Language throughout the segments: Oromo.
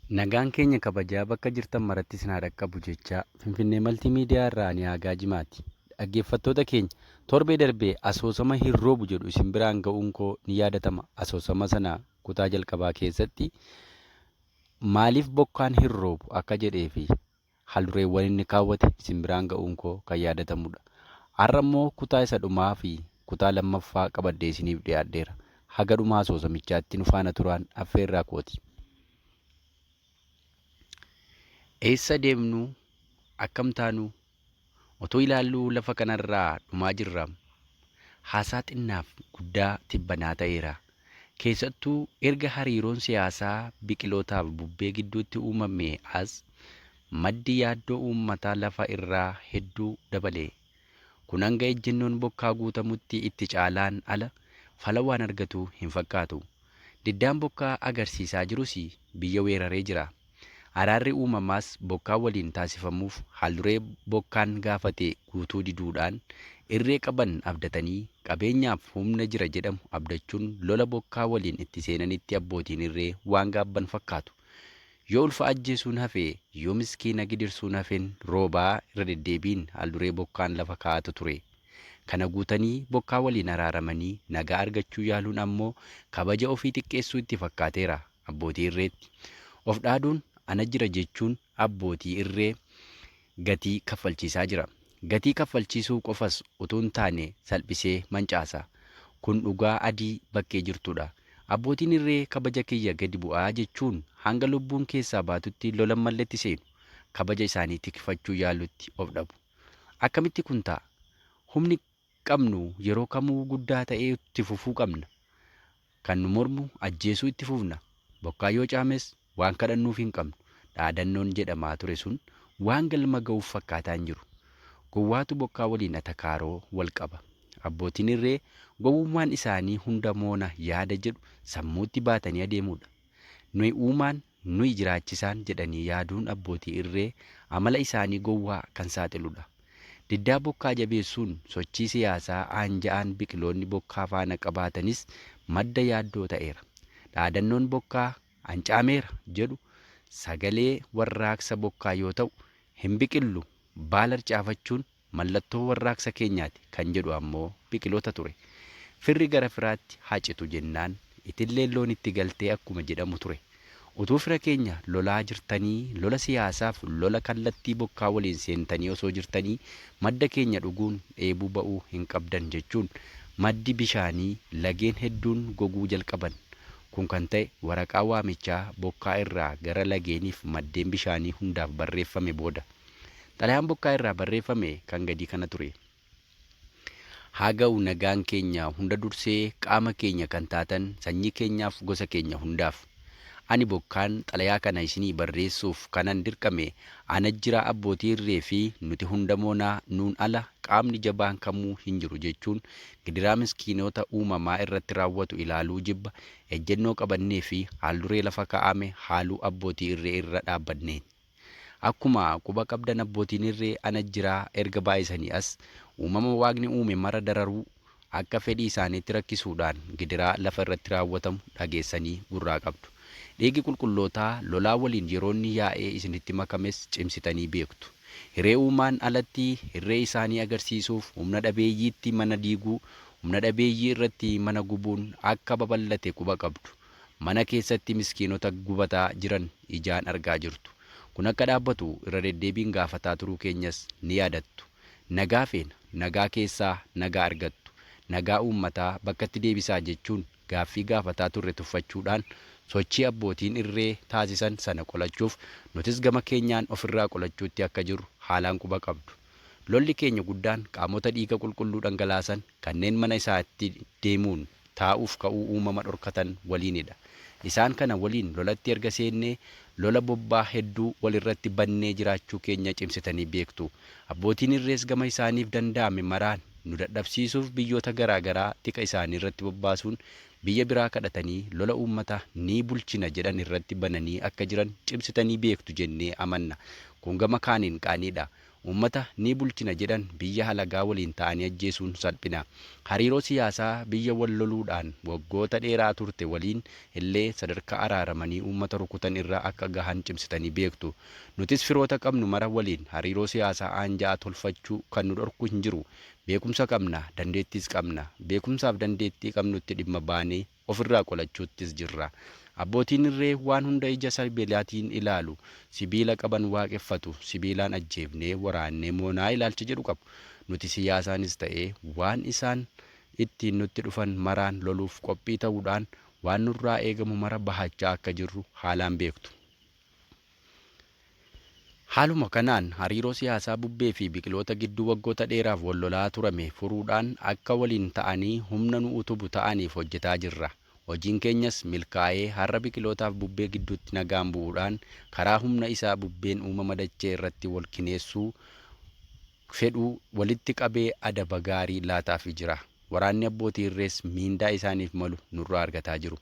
Nagaan keenya kabajaa bakka jirtan maratti isin haa dhaqqabu jechaa Finfinnee Maltiimiidiyaa irraa ani Aagaa Jimaati. Dhaggeeffattoota keenya torbee darbe asoosama hin roobu jedhu isin biraan ga'uun koo ni yaadatama. Asoosama sana kutaa jalqabaa keessatti maaliif bokkaan hin roobu akka jedhee fi haaldureewwan inni kaawwate isin biraan ga'uun koo kan yaadatamudha. Har'a immoo kutaa isa dhumaa fi kutaa lammaffaa qabadhee isiniif dhiyaadheera. Haga dhuma asoosamichaatti nu faana turaan affeerraa kooti. Eessa deemnu? Akkam taanu? Otoo ilaalluu lafa kanarraa dhumaa jirra. Haasaa xinnaaf guddaa tibbanaa ta'eera. Keessattuu erga hariiroon siyaasaa biqilootaaf bubbee gidduutti uumamee as maddi yaaddoo uummataa lafa irraa hedduu dabale. Kun hanga ejjennoon bokkaa guutamutti itti caalaan ala fala waan argatu hin fakkaatu. Diddaan bokkaa agarsiisaa jirus biyya weeraree jira. Araarri uumamaas bokkaa waliin taasifamuuf haalduree bokkaan gaafate guutuu diduudhaan irree qaban abdatanii qabeenyaaf humna jira jedhamu abdachuun lola bokkaa waliin itti seenanitti abbootiin irree waan gaabban fakkaatu. Yoo ulfa ajjeesuun hafe, yoo miskiina gidirsuun hafen roobaa irra deddeebiin haalduree bokkaan lafa kaa'atu ture. Kana guutanii bokkaa waliin araaramanii nagaa argachuu yaaluun ammoo kabaja ofii xiqqeessuu itti fakkaateera abbootii irreetti. Of dhaaduun ana jira jechuun abbootii irree gatii kaffalchiisaa jira. Gatii kaffalchiisuu qofas utuu hin taane salphisee mancaasa. Kun dhugaa adii bakkee jirtudha. Abbootiin irree kabaja kiyya gadi bu'aa jechuun hanga lubbuun keessaa baatutti lola malletti seenu. Kabaja isaanii tikfachuu yaalutti of dhabu. Akkamitti kun ta'a? Humni qabnu yeroo kamuu guddaa ta'ee itti fufuu qabna. Kan nu mormu ajjeesuu itti fufna. Bokkaa yoo caames waan kadhannuuf hin qabnu. Dhaadannoon jedhamaa ture sun waan galma ga'uuf fakkaataa hin jiru. Gowwaatu bokkaa waliin atakaaroo wal qaba. Abbootiin irree gowwummaan isaanii hunda moona yaada jedhu sammuutti baatanii adeemuudha. Nuyi uumaan, nuyi jiraachisaan jedhanii yaaduun abbootii irree amala isaanii gowwaa kan saaxiludha. Diddaa bokkaa jabeessuun sochii siyaasaa aanja'aan biqiloonni bokkaa faana qabaatanis madda yaaddoo ta'eera. Dhaadannoon bokkaa an caameera jedhu sagalee warraaqsa bokkaa yoo ta'u, hin biqillu baala harcaafachuun mallattoo warraaqsa keenyaati kan jedhu ammoo biqiloota ture. Firri gara firaatti haa citu jennaan itilleen loon itti galtee akkuma jedhamu ture. Utuu fira keenya lolaa jirtanii lola siyaasaaf lola kallattii bokkaa waliin seentanii osoo jirtanii madda keenya dhuguun dheebuu ba'uu hin qabdan jechuun maddi bishaanii lageen hedduun goguu jalqaban. Kun kan ta'e waraqaa waamichaa bokkaa irraa gara lageeniif maddeen bishaanii hundaaf barreeffame booda. Xalayaan bokkaa irraa barreeffame kan gadii kana ture. Haa ga'u nagaan keenya hunda dursee qaama keenya kan taatan sanyii keenyaaf gosa keenya hundaaf. Ani bokkaan xalayaa kana isinii barreessuuf kanan dirqame ana jiraa abbootii irree fi nuti hunda moonaa nuun ala qaamni jabaan kamuu hin jiru jechuun gidiraa miskiinota uumamaa irratti raawwatu ilaaluu jibba ejjennoo qabannee fi haalduree lafa kaa'ame haaluu abbootii irree irra dhaabbanneen. Akkuma quba qabdan abbootiin irree ana jiraa erga baay'isanii as uumama Waaqni uume mara dararuu, akka fedhii isaaniitti rakkisuudhaan gidiraa lafa irratti raawwatamu dhageessanii gurraa qabdu. Dhiigi qulqullootaa lolaa waliin yeroonni yaa'ee isinitti makames cimsitanii beektu. Hiree uumaan alatti hirree isaanii agarsiisuuf humna dhabeeyyiitti mana diiguu, humna dhabeeyyii irratti mana gubuun akka babal'ate quba qabdu. Mana keessatti miskiinota gubataa jiran ijaan argaa jirtu. Kun akka dhaabbatu irra deddeebiin gaafataa turuu keenyas ni yaadattu. Nagaa feena, nagaa keessaa nagaa argattu. Nagaa uummataa bakkatti deebisaa jechuun gaaffii gaafataa turre tuffachuudhaan sochii abbootiin irree taasisan sana qolachuuf nutis gama keenyaan ofirraa qolachuutti akka jirru haalaan quba qabdu. Lolli keenya guddaan qaamota dhiiga qulqulluu dhangalaasan kanneen mana isaatti deemuun taa'uuf ka'uu uumama dhorkatan waliinidha. Isaan kana waliin lolatti erga seennee lola bobbaa hedduu wal irratti bannee jiraachuu keenya cimsitanii beektu. Abbootiin irrees gama isaaniif danda'ame maraan nu dadhabsiisuuf biyyoota garaa garaa tika isaanii irratti bobbaasuun biyya biraa kadhatanii lola uummata ni bulchina jedhan irratti bananii akka jiran cimsitanii beektu jennee amanna. Kun gama kaaniin qaaniidha. Uummata ni bulchina jedhan biyya halagaa waliin ta'anii ajjeesuun salphina. Hariiroo siyaasaa biyya wal loluudhaan waggoota dheeraa turte waliin illee sadarkaa araaramanii uummata rukutan irra akka gahan cimsitanii beektu. Nutis firoota qabnu mara waliin hariiroo siyaasaa aanja'aa tolfachuu kan nu dhorku hin jiru. Beekumsa qabna, dandeettiis qabna. Beekumsaaf dandeettii qabnutti dhimma baanee ofirraa qolachuuttis jirra. Abbootiin irree waan hunda ija sibiilaatiin ilaalu. Sibiila qaban waaqeffatu. Sibiilaan ajjeefnee waraannee moonaa ilaalcha jedhu qabu. Nuti siyaasaanis ta'ee waan isaan ittiin nutti dhufan maraan loluuf qophii ta'uudhaan waan nurraa eegamu mara bahachaa akka jirru haalaan beektu. Haaluma kanaan hariiroo siyaasaa bubbee fi biqiloota gidduu waggoota dheeraaf wal lolaa turame furuudhaan akka waliin ta'anii humna nu utubu ta'aniif hojjetaa jirra. Hojiin keenyas milkaa'ee har'a biqilootaaf bubbee gidduutti nagaan bu'uudhaan karaa humna isaa bubbeen uumama dachee irratti wal kineessuu fedhuu walitti qabee adaba gaarii laataafii jira. Waraanni abbootii irrees miindaa isaaniif malu nurraa argataa jiru.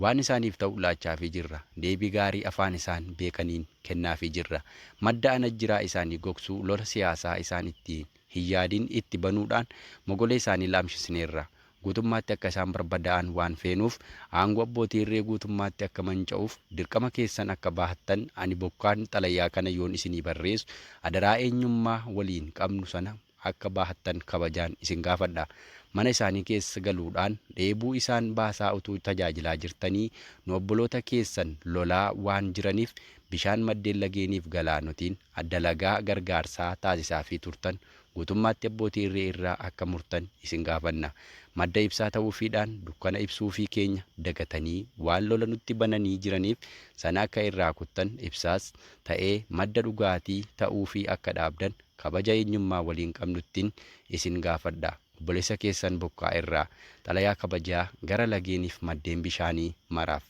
Waan isaaniif ta'u laachaafii jirra. Deebii gaarii afaan isaan beekaniin kennaafii jirra. Madda anajjiraa isaanii gogsuu lola siyaasaa isaan ittiin hin yaadin itti banuudhaan mogolee isaanii laamshisneerra. Guutummaatti akka isaan barbadaa'an waan feenuuf aangoo abbootii irree guutummaatti akka manca'uuf dirqama keessan akka bahattan ani bokkaan xalayaa kana yoon isinii barreessu adaraa eenyummaa waliin qabnu sana akka bahattan kabajaan isin gaafadha. Mana isaanii keessa galuudhaan dheebuu isaan baasaa utuu tajaajilaa jirtanii nu obboloota keessan lolaa waan jiraniif bishaan maddeen lageeniif galaanotiin dalagaa gargaarsaa taasisaafii turtan guutummaatti abbootii irree irraa akka murtan isin gaafanna. Madda ibsaa ta'uufiidhaan dukkana ibsuufii keenya dagatanii waan lola nutti bananii jiraniif sana akka irraa kuttan ibsaas ta'ee madda dhugaatii ta'uufii akka dhaabdan kabaja eenyummaa waliin qabnuttiin isin gaafadha. Obboleessa keessan bokkaa irraa xalayaa kabajaa gara lageeniif maddeen bishaanii maraaf.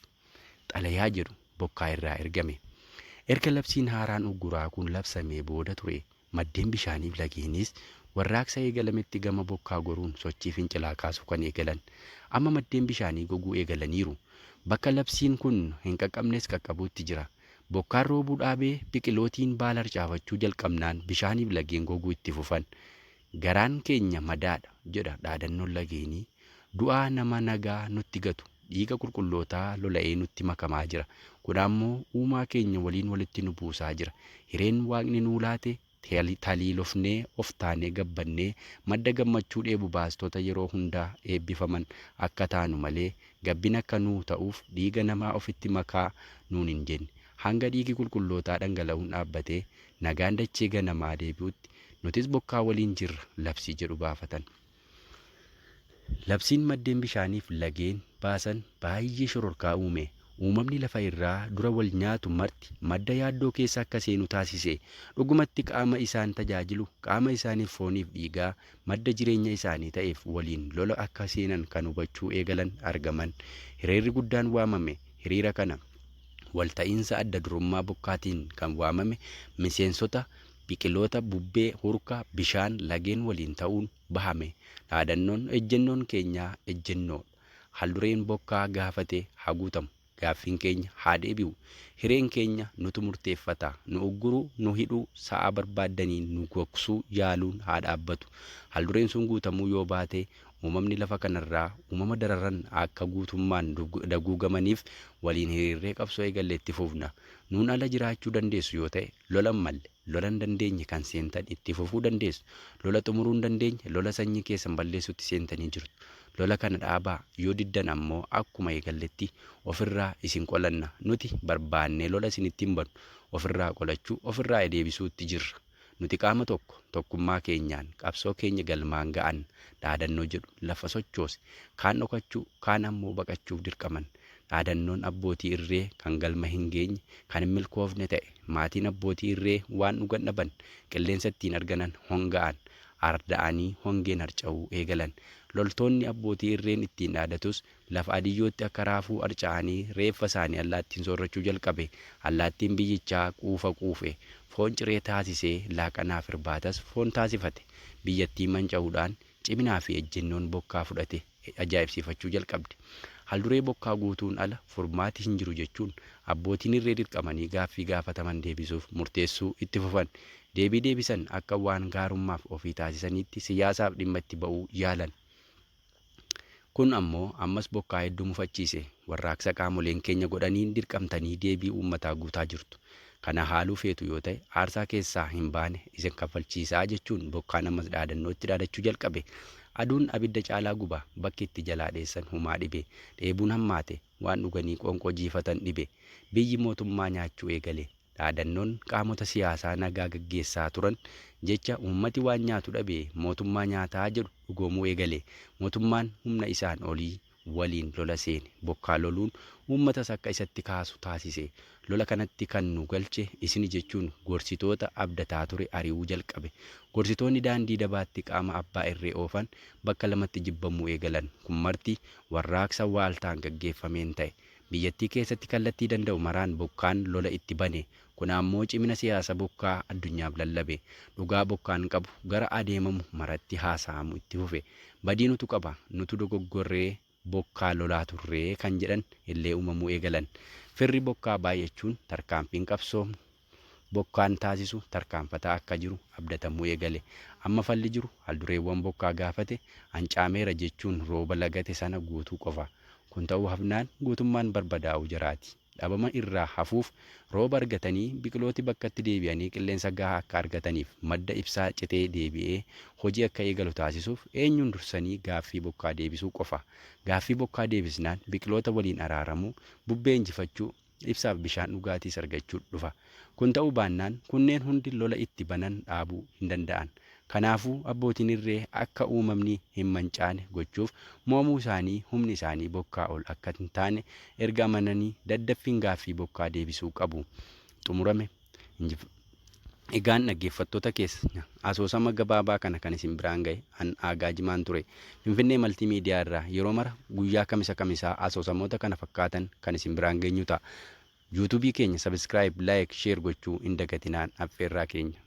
Xalayaa jedhu bokkaa irraa ergame. Erga labsiin haaraan ugguraa kun labsamee booda ture maddeen bishaaniif lageenis warraaqsa eegalametti gama bokkaa goruun sochii fincilaa kaasuu kan eegalan. Amma maddeen bishaanii goguu eegalaniiru. Bakka labsiin kun hin qaqqabnes qaqqabuutti jira. Bokkaan roobuu dhaabee biqilootiin baala harcaafachuu jalqabnaan bishaaniif lageen goguu itti fufan. Garaan keenya madaadha jedha dhaadannoon lageenii. Du'aa nama nagaa nutti gatu. Dhiiga qulqullootaa lola'ee nutti makamaa jira. Kun ammoo uumaa keenya waliin walitti nu buusaa jira. Hireen waaqni nuu laate taliilofnee of taanee gabbannee madda gammachuu dheebu baastota yeroo hundaa eebbifaman akka taanu malee gabbina akka nuu ta'uuf dhiiga namaa ofitti makaa nuun hin jenne. Hanga dhiigi qulqullootaa dhangala'uun dhaabbatee nagaan dachee ganamaa deebi'utti nutis bokkaa waliin jirra labsii jedhu baafatan. Labsiin maddeen bishaaniif lageen baasan baay'ee shororkaa uume. Uumamni lafa irraa dura wal nyaatu marti madda yaaddoo keessa akka seenu taasise. Dhugumatti qaama isaan tajaajilu, qaama isaaniif fooniif dhiigaa, madda jireenya isaanii ta'eef waliin lola akka seenan kan hubachuu eegalan argaman. Hiriirri guddaan waamame. Hiriira kana walta'iinsa adda durummaa bokkaatiin kan waamame miseensota biqiloota bubbee, hurka, bishaan, lageen waliin ta'uun bahame. Dhaadannoon ejjennoon keenyaa ejjennoodha. Haldureen bokkaa gaafate haa guutamu. Gaaffiin keenya haa deebi'u. Hireen keenya nutu murteeffata. Nu ugguruu, nu hidhuu, sa'a barbaaddaniin nu gogsuu yaaluun haa dhaabbatu. Haldureen sun guutamuu yoo baate uumamni lafa kanarraa uumama dararan akka guutummaan daguugamaniif waliin hiriirree qabsoo eegalle itti fufna. Nuun ala jiraachuu dandeessu yoo ta'e lola hin malle, lola hin dandeenye kan seentan itti fufuu dandeessu. Lola xumuruu hin dandeenye, lola sanyii keessan balleessutti seentanii jirtu. Lola kana dhaabaa yoo diddan ammoo akkuma eegalletti ofirraa isin qolanna. Nuti barbaannee lola isinitti hin banu. Ofirraa qolachuu, ofirraa deebisuutti jirra. Nuti qaama tokko tokkummaa keenyaan qabsoo keenya galmaan ga'an dhaadannoo jedhu lafa sochoose. Kaan dhokachuu, kaan ammoo baqachuuf dirqaman. Dhaadannoon abbootii irree kan galma hin geenye, kan hin milkoofne ta'e. Maatiin abbootii irree waan dhugan dhaban, qilleensa ittiin arganan honga'an. Arda'anii hongeen harca'uu eegalan. Loltoonni abbootii irreen ittiin dhaadatus lafa adiyyootti akka raafuu harca'anii reeffa isaanii allaattiin soorrachuu jalqabe. Allaattiin biyyichaa quufa quufe. Foon ciree taasisee laaqanaaf irbaatas foon taasifate. Biyyattiin manca'uudhaan ciminaa fi ejjennoon bokkaa fudhate ajaa'ibsiifachuu jalqabde. Halduree bokkaa guutuun ala furmaati hin jiru jechuun abbootiin irree dirqamanii gaaffii gaafataman deebisuuf murteessuu itti fufan. Deebii deebisan akka waan gaarummaaf ofii taasisaniitti siyaasaaf dhimma itti ba'uu yaalan. Kun ammoo ammas Bokkaa hedduu mufachiise. Warraaqsa qaamoleen keenya godhaniin dirqamtanii deebii uummataa guutaa jirtu. Kana haaluu feetu yoo ta'e aarsaa keessaa hin baane isin kaffalchiisaa jechuun Bokkaan ammas dhaadannoo itti dhaadachuu jalqabe. Aduun abidda caalaa guba. Bakki itti jalaa dheessan humaa dhibe. Dheebuun hammaate. Waan dhuganii qoonqoo jiifatan dhibe. Biyyi mootummaa nyaachuu eegale. Dhaadannoon qaamota siyaasaa nagaa gaggeessaa turan jecha uummati waan nyaatu dhabe mootummaa nyaataa jedhu dhugoomuu eegale. Mootummaan humna isaan olii waliin lola seene. Bokkaa loluun uummatas akka isatti kaasu taasise. Lola kanatti kan nu galche isini jechuun gorsitoota abdataa ture ari'uu jalqabe. Gorsitoonni daandii dabaatti qaama abbaa irree oofan bakka lamatti jibbamuu eegalan. Kun marti warraaqsa waaltaan gaggeeffameen ta'e. Biyyattii keessatti kallattii danda'u maraan Bokkaan lola itti bane. Kun ammoo cimina siyaasa Bokkaa addunyaaf lallabe. Dhugaa Bokkaan qabu gara adeemamu maratti haasa'amu itti fufe. Badii nutu qaba, nutu dogoggorree Bokkaa lolaa turre kan jedhan illee uumamuu eegalan. Firri Bokkaa baay'achuun tarkaanfiin qabsoo Bokkaan taasisu tarkaanfataa akka jiru abdatamuu eegale. Amma falli jiru haldureewwan Bokkaa gaafate hancaameera jechuun rooba lagate sana guutuu qofa. Kun ta'uu hafnaan guutummaan barbadaa'uu jaraati. Dhabama irraa hafuuf rooba argatanii biqilooti bakkatti deebi'anii qilleensa gahaa akka argataniif madda ibsaa citee deebi'ee hojii akka eegalu taasisuuf eenyuun dursanii gaaffii Bokkaa deebisuu qofa. Gaaffii Bokkaa deebisnaan biqiloota waliin araaramuu, bubbee injifachuu, ibsaaf bishaan dhugaatiis argachuu dhufa. Kun ta'uu baannaan kunneen hundi lola itti banan dhaabuu hindanda'an. Kanaafuu abbootiin irree akka uumamni hinmancaane gochuuf mo'amuu isaanii humni isaanii bokkaa ol akka hintaane erga amananii daddaffiin gaaffii bokkaa deebisuu qabu. Xumurame. Injif. Egaan dhaggeeffattoota keenya asoosama gabaabaa kana kan isin biraan ga'e an Aagaa Jimaan ture. Finfinnee Maltii Miidiyaa irraa yeroo mara guyyaa kamisa kamisaa asoosamoota kana fakkaatan kan isin biraan geenyu ta'a. Yuutuubii keenya subscribe, like, share gochuu hin dagatinaan affeerraa keenya.